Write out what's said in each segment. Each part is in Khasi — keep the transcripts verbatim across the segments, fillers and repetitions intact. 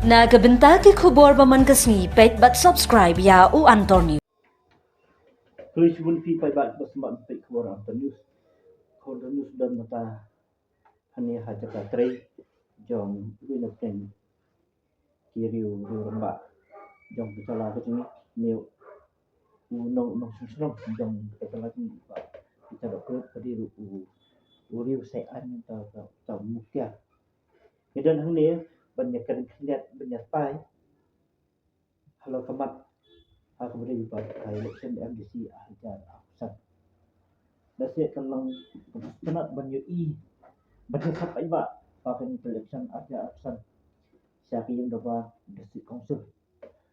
Na ka bynta ki khubor ba man ka sngi, peit bad subscribe ïa u Antor News. Khublei shibun phi paidbah ba sngewbha peit khubor Antor News. Khubor Antor News don mynta hangne ha jaka trei jong uwei na pdeng ki riew riew rangbah jong ka jylla ka jong ngi, ne u nong nongshong shnong jong ka jylla jong ngi, Bah Peter Dohkhrut, ka dei ruh u u riew saiñ mynta, ka u Muktiar. Ngi don hangne ban ïa kren khyndiat ban ïa tai halor ka mat ha kaba ïadei bad ka election M D C ar hajar arphew san. Da shu kan long ka sngewtynnat ban ïohi ban ïa sngap paidbah ba kane ka election ar hajar arphew san sha ka ïing dorbar District Council.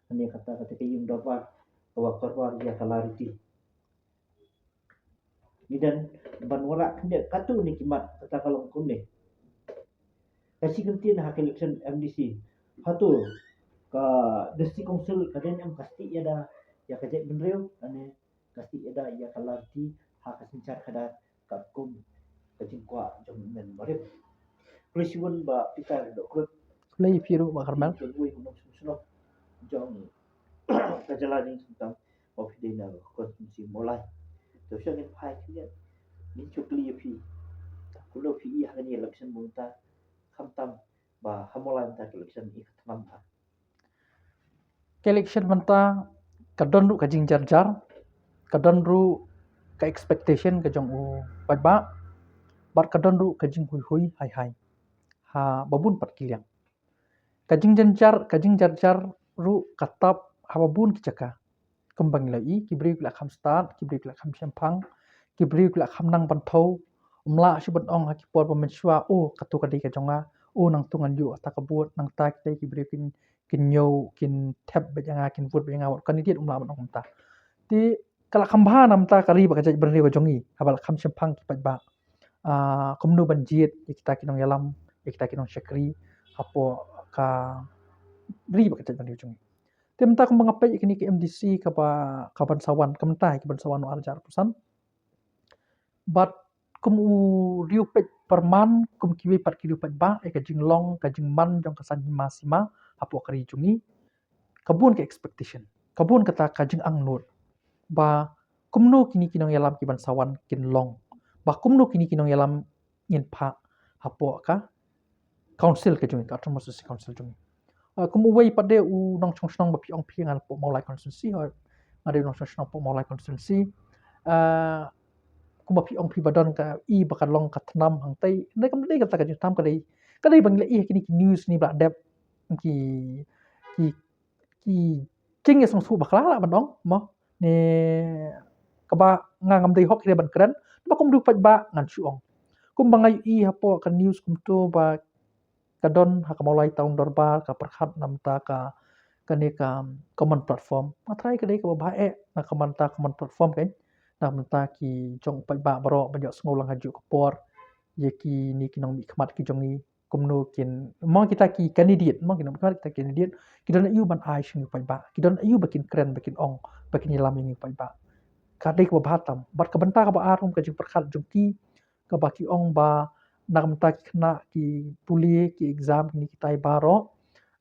Hangne kata kata ka ïing dorbar kaba kordor ïa ka lariti. Ngi don ban wanrah khyndiat katto ne ki mat, kata ka long kumne. Ka shi kyntien ha ka election M D C, hato ka District Council ka dei ne em ka stieh ïada ïa ka jaitbynriew, lane ka stieh ïada ïa ka lariti ha ka synshar khadar katkum ka jingkwah jong u hynmen barim. Khublei shibun Bah Peter Dohkhrut. Khublei ïa phi ruh Bah Kharmel. Jong uwei u nongshong shnong jong ka jylla jong ngi, khamtam ba phi dei na ka constituency Mawlai. To sha ngin phai khyndiat, ngin shu kylli ïa phi, kumno phi i ha kane ka election mynta, khamtam ba ha Mawlai mynta ka election i ka thngan ha. Ka election mynta ka don ruh ka jingjarjar, ka don ruh ka expectation ka jong u paidbah, bad ka don ruh ka jinghuihui hai hai ha babun pat ki liang. Ka jingjarjar, ka jingjarjar ruh ka tap ha babun ki jaka. Kumba ngi la ïohi, ki briew ki la kham stad, ki briew ki la kham shemphang, ki briew ki la kham nang ban thew. Ym lah shuh ban ong ha ki por ba mynshuwa, oh, kato ka dei ka jong nga, oh, nangto ngan ïoh kata ka vote, nangta ki dei ki briew kin, kin ñiew, kin thep beit ïa nga, kin vote beit ïa nga, wat candidate, ym lah ban ong kumta. Te ka la kham bha na bynta ka ri bad ka jaitbynriew ka jong ngi, haba la kham shemphang ki paidbah. Ah, kumno ban jied ïa kita ki nongïalam, ïa kita ki nongshakri hapoh ka ri bad ka jaitbynriew jong ngi. Te mynta kumba nga peit ïa kane ka M D C kaba, kaban sa wan, ka mynta hi kaban sa wan u ar hajar arphew san. Bad kum u riewpeit pyrman, kum kiwei pat ki riewpaidbah, ïa ka jinglong, ka jingman jong ka saiñ hima sima hapoh ka ri jong ngi, ka bun ka expectation, ka bun kata ka jingangnud ba kumno kine ki nongïalam kiban sa wan kin long, ba kumno kine ki nongïalam ngin phah hapoh ka council ka jong ngi, ka Autonomous District Council jong ngi. Ah, kum uwei pat de u nongshong shnong ba phi ong phi, nga hapoh Mawlai constituency, hooid, nga dei u nongshong shnong hapoh Mawlai constituency. Ah, kumba phi ong phi ba don ka i ba ka long ka thnam hangtei, dei kam dei kata ka jingthnam, ka dei, ka dei ba ngi la ïohi ha kine ki news ne ba la dep ki, ki ki jingïasngewthuh bakla lah ban ong, mo, ne kaba nga ngam dei hok hi ban kren, ba kum u riewpaidbah ngan shu ong. Kumba nga ïohi hapoh ka news kumto ba ka don ha ka Mawlai Town Dorbar ka pyrkhat na bynta ka, kane ka common platform. Nga tharai ka dei kaba bha eh, na ka bynta common platform kan, na bynta ki jong u paidbah baroh ban ïohsngew lang ha kajuh ka por ïa kine ki nongmihkhmat ki jong ngi, kumno kin, mo, kita ki candidate, mo, ki nongmihkhmat, kita candidate, ki don aïu ban ai sha ngi u paidbah, ki don aïu ba kin kren, ba kin ong, ba kin ïalam ïa ngi u paidbah. Ka dei kaba bha tam. Bad ka bynta kaba ar, kum ka jingpyrkhat jong ki, kaba ki ong ba na ka bynta ki khynnah ki pule, ki exam, kine kitai baroh,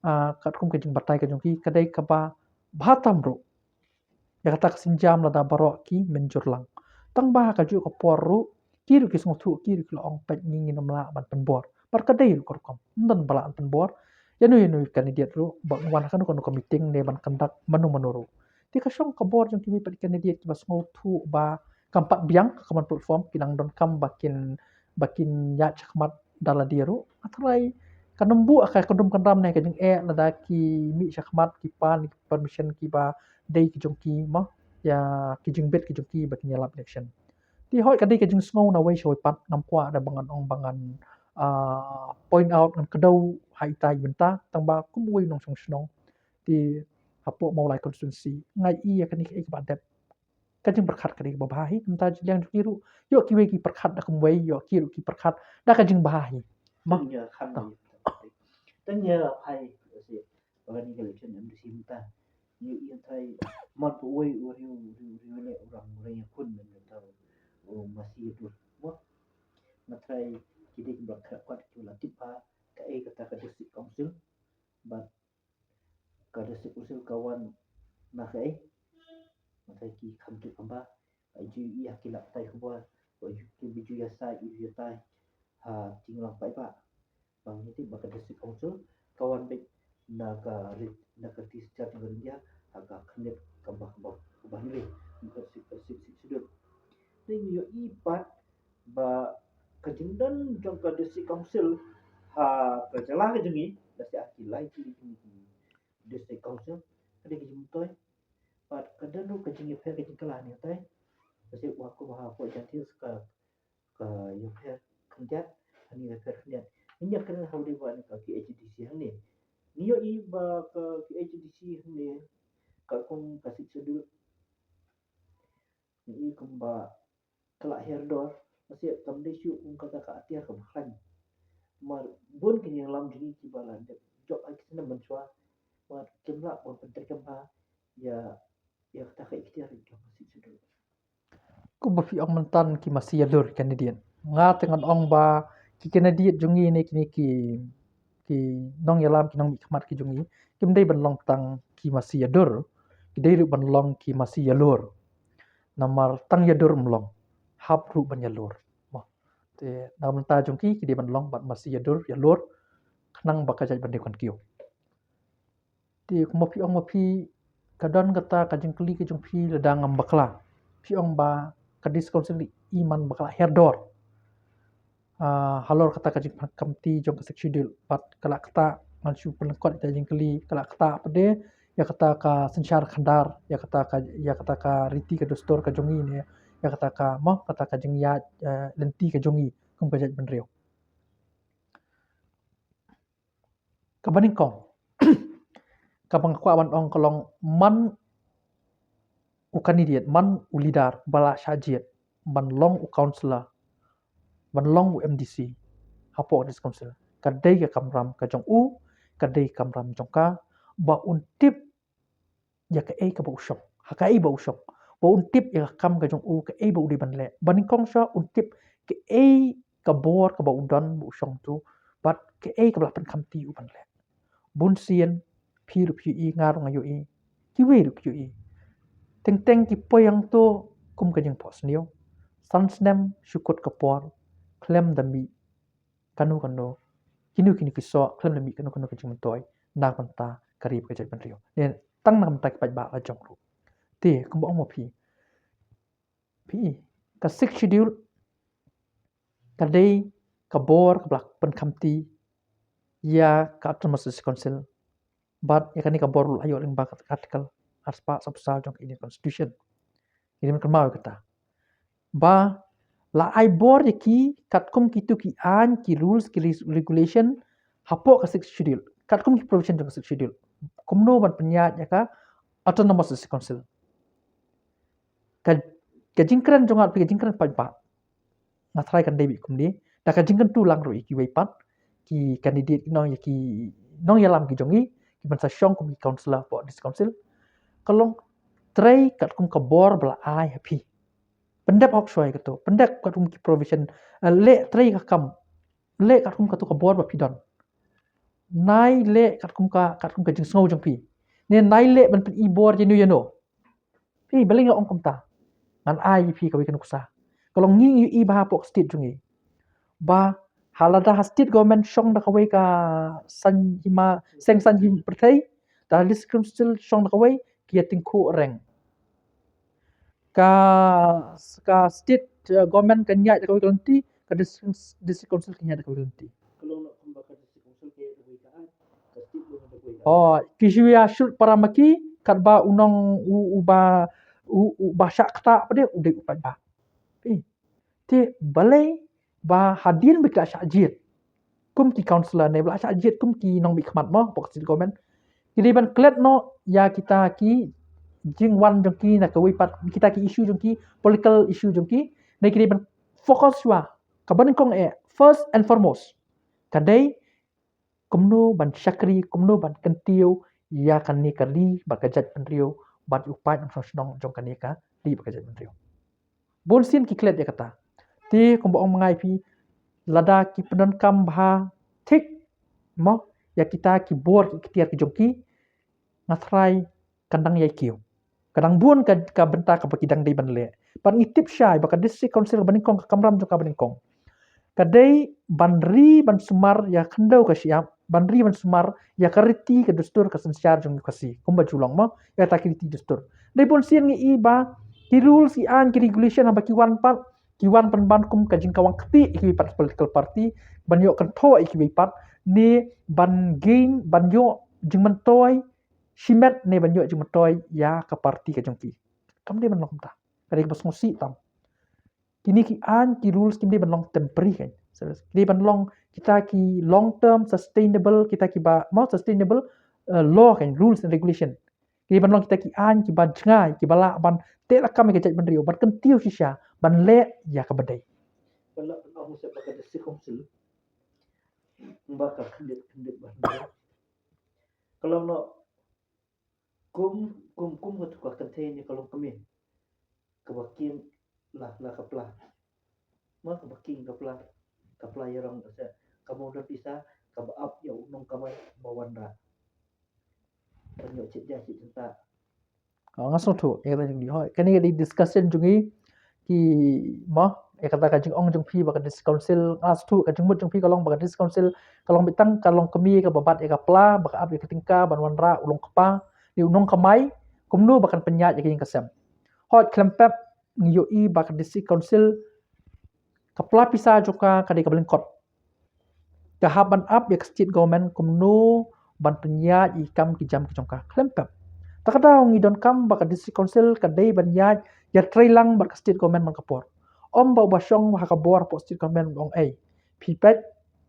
ah, katkum ka jingbatai ka jong ki, ka dei kaba bha tam ruh. Ïa kata ka sienjam lada baroh ki mynjur lang. Tang ba ha kajuh ka por ruh, ki ruh ki sngewthuh, ki ruh ki la ong, peit, ngi ngin ym lah ban pynbor. Bad ka dei ruh ka rukom, ym don ba lah ban pynbor. Ïano ïano candidate ruh, ba wan ha kano kano ka meeting ne ban conduct mano mano ruh. Te ka shong ka bor jong kiwei pat ki candidate kiba sngewthuh ba kam pat biang ka common platform, ki nang donkam ba kin, ba kin ïaid shakhmat da lade ruh. Nga tharai kan ym buh ka kyndrum kyndram ne ka jingeh lada ki mih shakhmat, ki pan ki permission kiba dei ki jong ki, mo, ïa ki jingbit ki jong ki ba kin ïalap election. Te hooid, ka dei ka jingsngew na wei sha wei pat, ngam kwah da ba ngan ong, ba ngan, ah, point out, ngan kdew ha ita i bynta, tang ba kum uwei u nongshong shnong, te hapoh Mawlai constituency, nga ïohi ïa kane kaei kaba dep. Ka jingpyrkhat ka dei kaba bha hi, kumta jingpyrkhat jong ki ruh, ïoh kiwei ki pyrkhat da kumwei, ïoh ki ruh ki pyrkhat da ka jingbha hi. Ma. Tang ïa khan, tang ïa phai, ïa si, ba kane ka election M D C mynta. Ïoh ïa trai, man pu wei u riew, riew, riew le u rang, u rang ïa khun, men kata u masi dur. Mo. Nga trai ki dei ki ba khreh kwat ki la tip ba kaei kata ka district council. Bad District Council ka wan na kaei? Mynta ki kham tip kham ba, ka ju ïa ki lak tai khubor, ka ju ki bi ju ïa sai, ju ïa tai ha jinglong paidbah. Ba ngi tip ba ka District Council ka wan beit na ka rit, na ka Treaty jong ka India ha ka khyndiat kaba, kaba, kaba hynriew, ka Sixth, Sixth, Sixth Schedule. Te ngi ïohi pat ba ka jingdon jong ka District Council ha ka jylla ka jong ngi, lehse ha ki lai tylli ki District Council, ka dei ka jingmyntoi. Bad ka don ruh ka jingïapher ka jingkylla hangne hangtai. Lehse u ha kum ha Port Jaiñtia ka, ka ïapher khyndiat, hangne ïapher khyndiat. Ngin ïa kren ha u dei ba ka KHADC hangne. Ngi ïohi ba ka KHADC hangne, katkum ka Sixth Schedule, ngi ïohi kumba ka la hiar dor, lehse kam dei shuh kum kata ka atiar kaba khlaiñ. Namar bun ki nongïalam jong ngi kiba la dep jop ha ki snem mynshuwa, namar kim lah ban pyntreikam bha ïa, ïa kata ka iktiar jong ka Sixth Schedule. Kumba phi ong mynta ki masi ïalor candidate. Nga te ngan ong ba ki candidate jong ngi ne kine ki, ki nongïalam, ki nongmihkhmat ki jong ngi, kim dei ban long tang ki masi ïadur, ki dei ruh ban long ki masi ïalor. Namar tang ïadur ym long, hap ruh ban ïalor. Mo. Te na ka bynta jong ki, ki dei ban long bad masi ïadur, ïalor, khnang ba ka jaitbynriew kan kiew. Te kumba phi ong ma phi, ka don kata ka jingkylli ka jong phi lada ngam bakla. Phi ong ba ka District Council i man ba ka la hiar dor. Ah, halor kata ka jingpynkhamti jong ka Sixth Schedule, bad ka la ktah, ngan shu pynlyngkot ïa ka jingkylli, ka la ktah pat de ïa kata ka synshar khadar, ïa kata ka, ïa kata ka riti ka dustur ka jong ngi ne, ïa kata ka, mo, kata ka jingïaid, eh, lynti ka jong ngi kum ka jaitbynriew. Kaba nyngkong, kaba nga kwah ban ong ka long, man u candidate, man u leader ba la shah jied ban long u councillor, ban long u MDC hapoh District Council, ka dei ka kamram ka jong u, ka dei ka kamram jong ka, ba un tip ïa kaei kaba u shong, ha kaei ba u shong, ba un tip ïa ka kam ka jong u, kaei ba u dei ban leh. Ba nyngkong shuwa un tip kaei ka bor kaba u don ba u shong tu, bad kaei kaba la pynkhamti u ban leh. Bun sien, phi ruh phi ïohi, nga ruh nga ïohi, kiwei ruh ki ïohi. Teng teng ki poi hangto kum ka jingphohsniew. San snem shu kut ka por, khlem da mih kano kano, kino kino ki soh, khlem da mih kano kano ka jingmyntoi na ka bynta ka ri bad ka jaitbynriew, ne tang na ka bynta ki paidbah la jong ruh. Te kumba ong ma phi, phi, ka Sixth Schedule ka dei ka bor kaba la pynkhamti ïa ka Autonomous District Council, bad ïa kane ka bor la ïoh lyngba ka Article arspah sawphew saw jong ka Indian Constitution. Ngi dei ban kynmaw ïa kata. Ba la ai bor ïa ki katkum kito ki aiñ, ki rules, ki res-, regulation hapoh ka Sixth Schedule, katkum ki provision jong ka Sixth Schedule, kumno ban pynïaid ïa ka Autonomous District Council. Ka, ka jingkren jong nga, ka jingkren paidbah, nga tharai kan dei beit kumne, da ka jingkyntu lang ruh ïa kiwei pat ki candidate, ki nong, ïa ki nongïalam ki jong ngi, ki ban sa shong kum ki councillor hapoh District Council, ka long trei katkum ka bor ba la ai ha phi. Pyndep hok shuwa ïa kato, pyndep katkum ki provision, eh, leh trei ka kam, leh katkum kato ka bor ba phi don. Nai leh katkum ka, katkum ka jingsngew jong phi, ne nai leh ban pyni bor ïano ïano. Phi, balei nga ong kumta? Ngan ai ïa phi kawei ka nuksa. Ka long ngi, ngi ïohi ba hapoh ka state jong ngi, ba ha lada ha state government shong da kawei ka saiñ hima, seng saiñ hima pyrthei, da District Council shong da kawei, ki ïa tyngkhuh reng. Ka, ka state, eh, government kan ïaid da kawei ka lynti, ka District, District Council kan ïaid da kawei ka lynti. Oh, ki shu ïa shut para ma ki, katba u nong u, uba, u, uba shah ktah pat de u dei u paidbah. Eh, te balei ba hadien ba ki la shah jied kum ki councillor ne ba la shah jied kum ki nongmihkhmat mo hapoh ka state government, ki dei ban klet noh ïa kita ki jingwan jong ki na kawei pat, kita ki issue jong ki, political issue jong ki, ne ki dei ban focus shuwa, kaba nyngkong eh, first and foremost, ka dei kumno ban shakri, kumno ban kyntiew ïa kane ka ri bad ka jaitbynriew, bad ïa u paid nongshong shnong jong kane ka ri bad ka jaitbynriew. Bun sien ki klet ïa kata. Te kumba ong ma nga ïa phi, lada ki pyndonkam bha thik mo ïa kita ki bor ki iktiar ki jong ki, nga tharai kan dang ïai kiew. Ka dang bun ka, ka bynta kaba ki dang dei ban leh. Bad ngi tip shai ba ka District Council kaba nyngkong, ka kamram jong ka ba nyngkong, ka dei ban ri ban sumar ïa ka khyndew ka shyiap, ban ri ban sumar ïa ka riti ka dustur ka synshar jong ngi Khasi, kumba ju long mo, ïa kata ki riti dustur. Dei bun sien ngi i ba ki rules, ki aiñ, ki regulation haba ki wan pat, ki wan pynban kum ka jingkawang kti ïa kiwei pat political party, ban ïoh kynthoh ïa kiwei pat, ne ban gain, ban ïoh jingmyntoi shimet, ne ban ïoh jingmyntoi ïa ka party ka jong ki. Kam dei ban long kumta. Ka dei kaba sngewsih tam. Kine ki aiñ, ki rules kim dei ban long temporary kan. Ki dei ban long kita ki long term sustainable, kita kiba mo sustainable, uh, law kan, rules and regulation. Ki dei ban long kita ki aiñ kiba jngai, kiba lah ban teh lakam ïa ka jaitbynriew, ban kyntiew shisha, ban leh ïa kaba dei. Ban lah ban ong sa ba ka District Council ba ka khyndiat khyndiat ban leh. Ka long noh kum, kum, kum ka tu ka kynthei ne ka long kmie. Kaba king la, la ka pla. Ma kaba king ka pla. Ka pla ïarong sa. Ka mawdon pisa, kaba ap ïa u nongkamai ba wanrah. Ban ïoh chit ja chit jynta. Oh, nga sngewthuh ïa kata jong ngi. Hooid, kane ka dei discussion jong ngi. Ki, mo, ïa kata ka jingong jong phi ba ka District Council, nga sngewthuh ka jingmut jong phi ka long ba ka District Council ka long beit tang ka long kmie kaba bat ïa ka pla, ba ka ap ïa ka tyngka ban wanrah u long kpa, ne u nongkamai, kumno ba kan pynïaid ïa ka ïing ka sem. Hooid, khlem pep ngi ïohi ba ka District Council, ka pla pisa jong ka ka dei kaba lyngkot. Ka hap ban ap ïa ka state government kumno ban pynïaid ïa ki kam ki jam ki jong ka, khlem pep. Ta ka daw ngi donkam ba ka District Council ka dei ban ïaid ïatrei lang bad ka state government man ka por. Ym ba uba shong ha ka bor hapoh state government u ong ei, phi peit,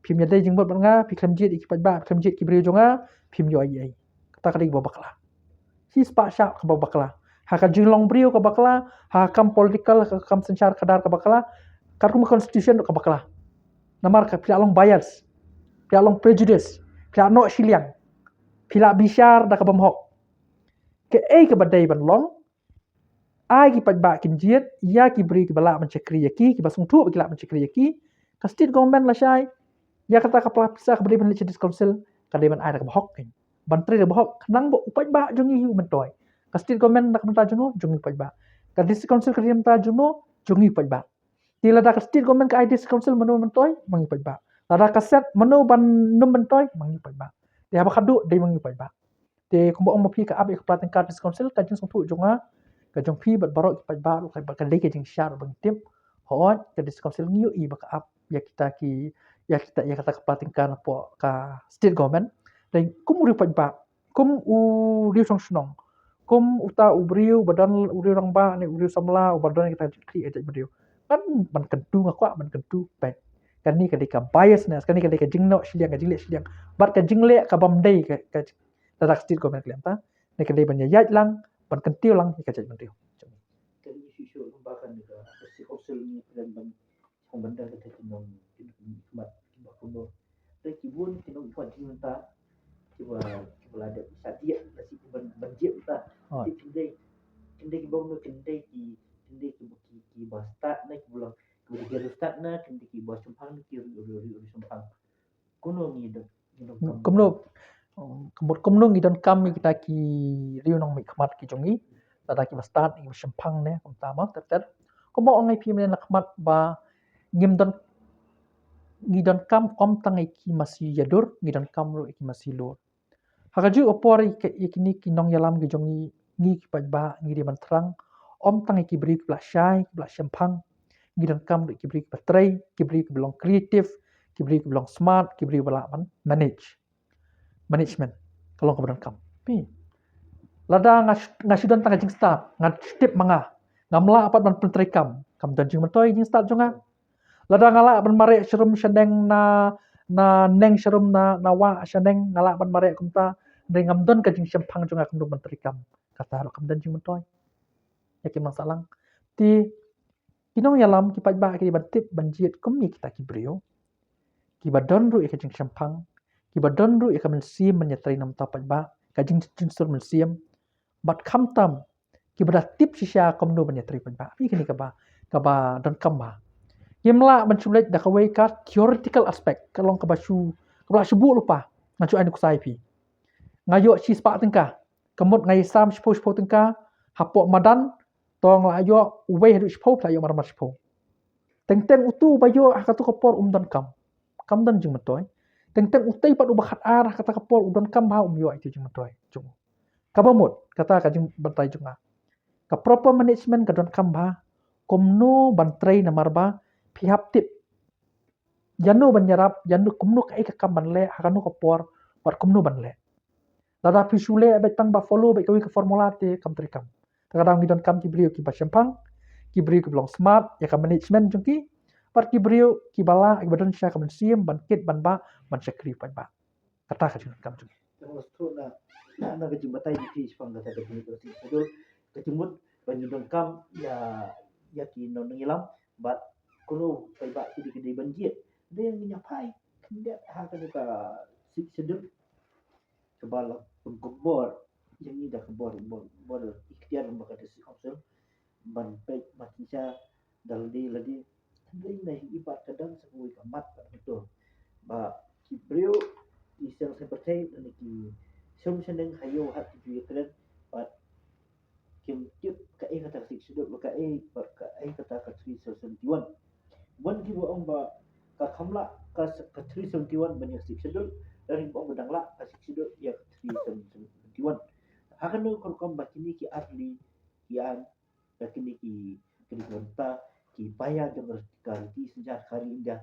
phim ïadei jingmut bad nga, phi khlem jied ïa ki paidbah, phi khlem jied ki briew jong nga, phim ïoh ei ei. Kata ka dei kaba bakla. Shispah shah kaba bakla. Ha ka jinglong briew ka bakla, ha ka kam political, ha ka kam synshar khadar ka bakla, katkum ka constitution ka bakla. Namar ka phi la long bias, phi la long prejudice, phi la noh shiliang, phi la bishar da ka bym hok. Kaei kaba dei ban long, ai ki paidbah kin jied ïa ki briew kiba lah ban shakri ïa ki, kiba sngewthuh ba ki lah ban shakri ïa ki. Ka state government lashai, ïa kata ka pla pisa kaba dei ban leit sha District Council, ka dei ban ai da kaba hok kan. Ban trei da kaba hok, khnang ba u paidbah jong ngi hi u myntoi. Ka state government na ka bynta jong no, jong ngi u paidbah. Ka District Council ka dei na ka bynta jong no, jong ngi u paidbah. Te lada ka state government ka ai District Council, mano myntoi? Ma ngi u paidbah. Lada ka set, mano ban nym myntoi? Ma ngi u paidbah. Te haba khadduh dei ma ngi u paidbah. Te kumba ong ma phi, ka ap ïa ka pla tyngka District Council, ka jingsngewthuh jong nga, ka jong phi bad baroh ki paidbah ruh, ka, ka dei ka jingshad ba ngi tip. Hooid, ka District Council ngi ïohi ba ka ap ïa kita ki, ïa kita, ïa kata ka pla tyngka napoh ka state government. Dei kum u riew paidbah, kum u riew shong shnong, kum uta u briew ba don, u riew rangbah ne u riew samla uba don kita ki jingkyrmen briew. Kan ban kyntu, nga kwah ban kyntu, peit. Kane ka dei ka biasness, kane ka dei ka jingnoh shiliang, ka jingleh shiliang. Bad ka jingleh ka bym dei ka, ka, lada ka state government ka leh kumta, ne ka dei ban ïaid lang, ban kyntiew lang ïa ka jaitbynriew. Kan issue shuh lympa kan ka District Council ni, plan ban, ban da kata ki nong, ki nongmihkhmat kiba kumno. Te ki bun ki nongmihkhmat jong ngi mynta kiba, kiba la dep shah diah, la shu ban, ban jied mynta. Oh. Te kin dei, kin dei kiba kumno, kin dei ki, kin dei kiba ki, kiba stad ne kiba long, kiba dei ki riewstad ne kin dei kiba shemphang ne ki riewstad shemphang. Kumno ngi don, ngi don kam. Kumno, kumno, kumno ngi donkam ïa kita ki riew nongmihkhmat ki jong ngi, lada kiba stad ne kiba shemphang ne, kumta mo, ter ter. Kumba ong ïa phi mynne na khmat ba ngim don, ngi donkam ym tang ïa ki masi ïadur, ngi donkam ruh ïa ki masi lur. Ha kajuh ka por ïa ki, ïa kine ki nongïalam ki jong ngi, ngi ki paidbah, ngi dei ban thrang ym tang ïa ki briew kiba la shai, kiba la shemphang. Ngi donkam ruh ïa ki briew kiba trei, ki briew kiba long creative, ki briew kiba long smart, ki briew ba lah ban manage. Management ka long kaba donkam. Phi, lada nga sh-, nga shu don tang ka jingstad, nga shu tip ma nga, ngam lah pat ban pyntreikam, kam don jingmyntoi jingstad jong nga. Lada nga lah ban mareh sharum shaneng na, na neng sharum na, na wah shaneng, nga lah ban mareh kumta, hynrei ngam don ka jingshemphang jong nga kumno ban treikam, kata ruh kam don jingmyntoi. Ïa ki nongïalam, ki nongïalam, ki paidbah ki dei ban tip ban jied kum ïa kita ki briew kiba don ruh ïa ka jingshemphang, kiba don ruh ïa ka mynsiem ban ïatrei na bynta paidbah, ka jing, jingsur mynsiem. Bad khamtam kiba da tip shisha kumno ban ïatrei paidbah. Phi, kane kaba, kaba donkam ba ngim lah ban shu leit da kawei ka theoretical aspect, ka long kaba shu, kaba la shu buh lypa. Nga shu ai nuksa ïa phi. Nga ïoh shispah tyngka. Ka mut nga ïa sam shiphew shiphew tyngka, hapoh madan, to nga la ïoh uwei haduh shiphew, phi la ïoh marmar shiphew. Teng teng utu ba ïoh ha katu ka por um donkam. Kam don jingmyntoi. Teng teng utei pat uba khat ar ha kata ka por u donkam bha um ïoh ïa itu jingmyntoi. Jong u. Kaba mut, kata ka jingbatai jong nga. Ka proper management ka donkam bha. Kumno ban trei namar ba phi hap tip ïano ban ïarap, ïano kumno kaei ka kam ban leh, ha kano ka por, bad kumno ban leh. Lada phi shu leh beit tang ba follow beit kawei ka formula te kam treikam. Te ka daw ngi donkam ki briew kiba shemphang, ki briew kiba long smart ïa ka management jong ki, bad ki briew kiba lah, kiba don sha ka mynsiem ban kit ban bah, ban shakri paidbah. Kata ka jingdonkam jong ngi. Tang ba sdang na, na, na ka jingbatai jong phi shaphang kata ka jingmut ka jingmut, ka jingmut ban ïa donkam ïa, ïa ki nongïalam bad kumno paidbah ki dei ki dei ban jied. Dei ngi ïa phai khyndiat ha kane ka Sixth Schedule kaba la pynkup bor ïa ngi da ka bor, bor, bor iktiar ba ka District Council ban peit ba tin sha da lade lade. Hynrei na hi i pat ka dang sa kawei ka mat ka betul ba ki briew ki seng seng pyrthei lane ki seng seng ha ïew ha ki briew kren bad kim tip kaei kata ka Sixth Schedule, kaei, bad kaei kata ka three seventy-one. Wan ki ba ong ba ka kham lah ka, ka three seventy-one ban ïa Sixth Schedule, lane ba ong ba dang lah ka Sixth Schedule ïa ka three seventy-one. Ha kano ka rukom ba kine ki ar tylli ki aiñ, da kine ki, kine ki bynta ki paia jong ka riti synshar ka ri India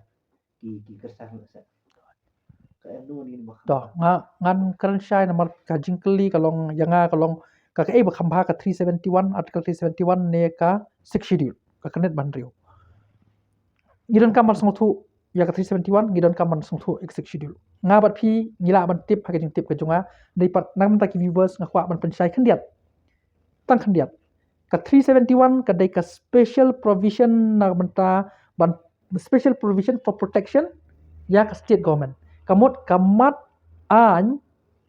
ki, ki kyrshan lehse. Ka em no ni ba. To, nga, ngan kren shai namar ka jingkylli ka long, ïa nga ka long, ka kaei ba kham bha ka three seventy-one, Article three seventy-one ne ka Sixth Schedule. Ka kynit ba hynriew. Ngi donkam ban sngewthuh ïa ka three seventy-one, ngi donkam ban sngewthuh ïa ka Sixth Schedule. Nga bad phi ngi lah ban tip ha ka jingtip ka jong nga, dei pat na ka bynta ki viewers nga kwah ban pynshai khyndiat. Tang khyndiat. Ka three seventy-one ka dei ka special provision na ka bynta ban special provision for protection ïa ka state government. Ka mut ka mat aiñ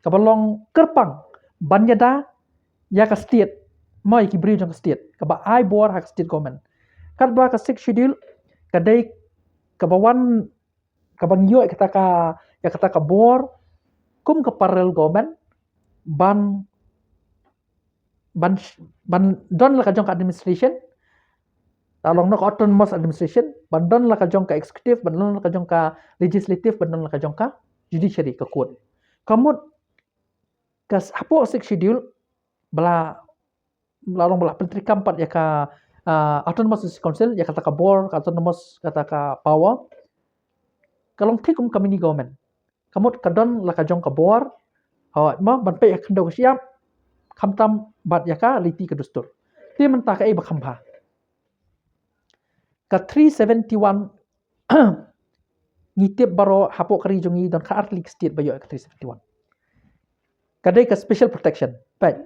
kaba long kyrpang ban ïada ïa ka state, mo ïa ki briew jong ka state, kaba ai bor ha ka state government. Katba ka Sixth Schedule ka dei kaba wan, kaba ngi ïoh ïa kata ka, ïa kata ka bor kum ka parallel government ban, ban, ban don la ka jong ka administration, la long noh ka autonomous administration, ban don la ka jong ka executive, ban don la ka jong ka legislative, ban don la ka jong ka judiciary, ka court. Ka mut ka s-, hapoh Sixth Schedule ba la, ba la long ba la pyntreikam pat ïa ka, ah, Autonomous District Council, ïa kata ka bor, ka autonomous, kata ka power. Ka long thik kum ka mini government. Ka mut ka don la ka jong ka bor, hooid mo, ban peit ïa ka khyndew ka shyiap, khamtam bad ïa ka lynti ka dustur. Te mynta kaei ba kham bha. Ka three seventy-one, ngi tip baroh hapoh ka ri jong ngi don khatar tylli ki state ba ïoh ïa ka three seventy-one. Ka dei ka special protection. Peit.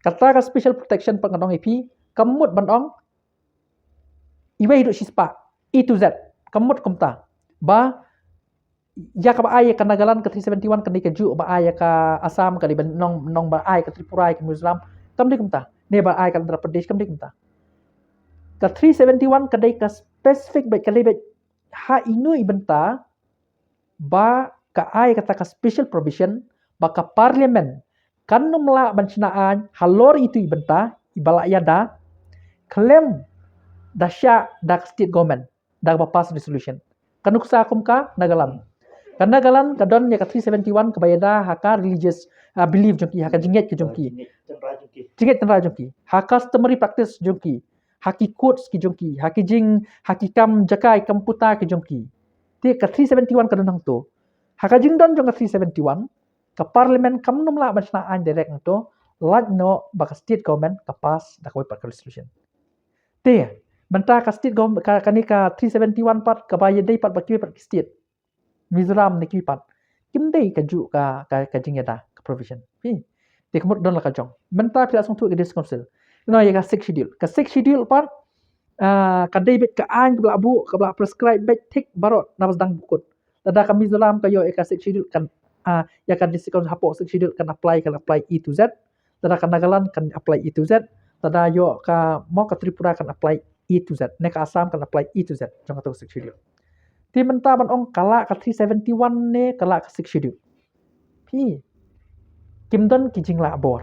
Kata ka special protection pat ngan ong ïa phi, kam mut ban ong iwei haduh shispah, A to Z. Kam mut kumta. Ba ïa kaba ai ïa ka Nagaland ka three seventy-one, ka dei kajuh ba ai ïa ka Assam, ka dei ba nong, nong ba ai ïa ka Tripura, ïa ka Mizoram. Kam dei kumta. Ne ba ai ïa ka Andhra Pradesh, kam dei kumta. Ka three seventy-one ka dei ka specific beit, ka dei beit ha ino i bynta ba ka ai kata ka special provision ba ka Parliament kan ym lah ban shna aiñ halor itu i bynta iba la ïada khlem da shah da ka state government da kaba pass resolution. Ka nuksa kum ka Nagaland. Ka Nagaland ka don ïa ka three seventy-one kaba ïada ha ka religious, ah, belief jong ki, ha ka jingngeit ka jong ki. Jingngeit tynrai jong ki. Jingngeit tynrai jong ki. Ha customary practice jong ki. Ha ki codes ki jong ki. Ha ki jing, ha ki kam jakai kam puta ki jong ki. Te ka three seventy-one ka don hangto. Ha ka jingdon jong ka three seventy-one, ka Parliament kam nym lah ban shna aiñ direct hangto, lait noh ba ka state government ka pass da kawei pat ka resolution. Te mynta ka state government ka, kane ka three seventy-one pat kaba ïadei pat bad kiwei pat ki state, Mizoram ne kiwei pat, kim dei kajuh ka, ka, ka jingïada ka provision. Phi. Te ka mut don la ka jong. Mynta phi la sngewthuh ka District Council. Noh ïa ka Sixth Schedule. Ka Sixth Schedule pat, ah, ka dei beit ka aiñ kaba la buh, kaba la prescribe beit thik baroh na ba sdang buh kut. Lada ka Mizoram ka ïoh ïa ka Sixth Schedule kan, ah, ïa ka District Council hapoh Sixth Schedule kan apply, kan apply A to Z. Lada ka Nagaland kan apply A to Z. Lada ïoh ka, mo, ka Tripura kan apply A to Z. Ne ka Assam kan apply A to Z. Jong kato ka Sixth Schedule. Te mynta ban ong ka lah ka three seventy-one ne ka lah ka Sixth Schedule. Phi. Kim don ki jinglah bor.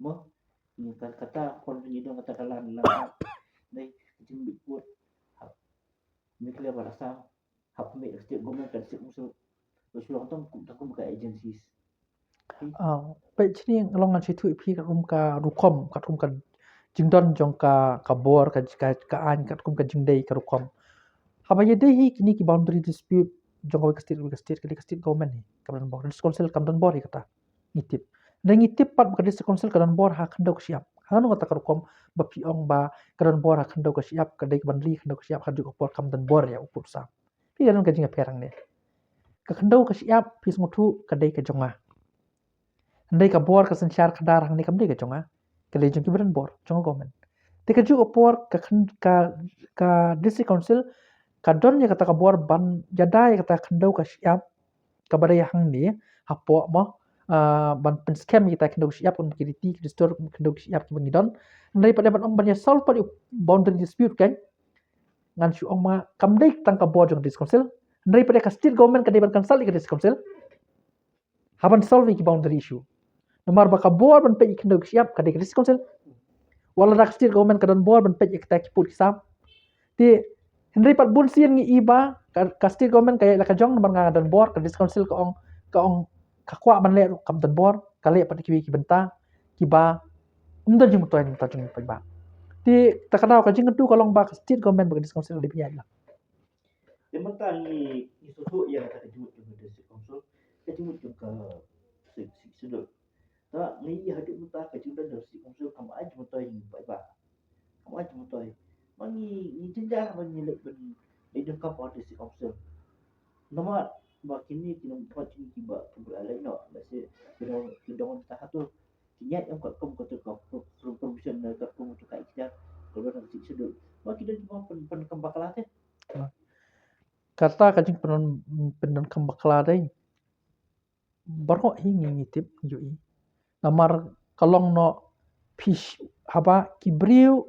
Mo, ngi ka kata kon ngi don kata ka lan lan. Dei ka jingbit kut. Hap. Ngi clear ba rasa. Hap me state government ka state council. Ba shu long tang kum tang kum ka agencies. Ah, peit shini nga long ngan shu ïathuh ïa phi katkum ka rukom, katkum ka jingdon jong ka, ka bor, ka, ka, ka aiñ, katkum ka jingdei ka rukom. Haba ïadei hi kini ki boundary dispute jong kawei ka state, kawei ka state, ka dei ka state government hi kam don bor, district council kam don bor hi kata. Ngi tip. Ngi tip pat ba ka district council ka don bor ha khyndew ka shyiap. Hangno kata ka rukom ba phi ong ba ka don bor ha khyndew ka shyiap, ka dei ka ban ri khyndew ka shyiap, ha kajuh ka por kam don bor ïa u pud u sam. Phi ïa don ka jingïapher hangne. Ka khyndew ka shyiap phi sngewthuh ka dei ka jong nga. Hynrei ka bor ka synshar khadar hangne kam dei ka jong nga. Ka dei jong kiba don bor, jong ka government. Te kajuh ka por ka khyn-, ka, ka district council ka don ïa kata ka bor ban ïada ïa kata khyndew ka shyiap kaba dei hangne hapoh mo, ah, ban pynskhem ïa kata khyndew ka shyiap, kum ki riti ki dustur khyndew ka shyiap kiba ngi don. Hynrei pat dei ban ong ban ïa solve pat ïa u boundary dispute kan. Ngan shu ong ma kam dei tang ka bor jong district council. Hynrei pat dei ka state government ka dei ban consult ïa ka district council. Haban solve ïa ki boundary issue. Namar ba ka bor ban peit ïa khyndew ka shyiap ka dei ka district council. Wat la da ka state government ka don bor ban peit ïa kita ki pud ki sam. Te hynrei pat bun sien ngi i ba ka, ka state government ka ïaid la ka jong namar nga don bor, ka district council ka ong, ka ong ka kwah ban leh ruh kam don bor, ka leh pat kiwei ki bynta kiba ym don jingmyntoi na ka bynta jong ngi paidbah. Te ta ka daw ka jingkyntu ka long ba ka state government bad ka district council ka dei ban ïaid la. Te mynta ngi, ngi sngewthuh ïa kata ka jingmut jong ka District Council. Namar ba kine ki nongpynbna kiba kiba alai no, ba se ki dong ki dong ta hatu ki nyai em ka kum ka tu ka pro- pro- provision na ka kum tu ka ikhtiar ka lo na Sixth Schedule. Ba ki don kiba pyn pyn kam bakla te. Kata ka jingpyndonkam bakla dei. Baroh hi ngi ngi tip ngi ïohi. Namar ka long no phi sh- haba ki briew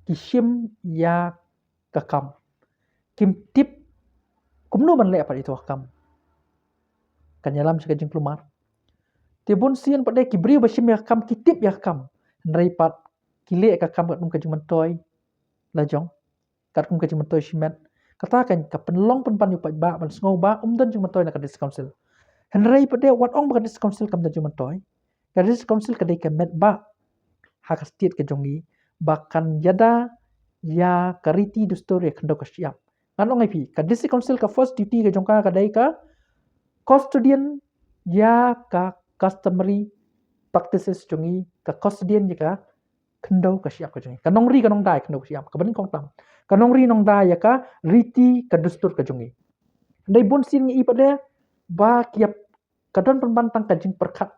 ki shim ïa ka kam. Kim tip kumno ban leh pat ïa ka kam. Kan ïalam sha ka jingkulmar. Te bun sien pat de ki briew ba shim ïa ka kam ki tip ïa ka kam. Hynrei pat ki leh ka kam katkum ka jingmyntoi la jong. Katkum ka jingmyntoi shimet. Kata kan ka pynlong pynban ïa u paidbah ban sngew ba um don jingmyntoi na ka District Council. Hynrei pat de wat ong ba ka District Council kam don jingmyntoi. Ka District Council ka dei ka met ba ha ka state ka jong ngi ba kan ïada ïa ka riti dustur ïa khyndew ka shyiap. Ngan ong ïa phi ka District Council ka first duty ka jong ka ka dei ka custodian ïa ka customary practices jong ngi, ka custodian ïa ka khyndew ka shyiap ka jong ngi. Ka nongri ka nongda ïa khyndew ka shyiap ka ba nyngkong tam. Ka nongri nongda ïa ka riti ka dustur ka jong ngi. Hynrei bun sien ngi i pat de ba ki ïap ka don pynban tang ka jingpyrkhat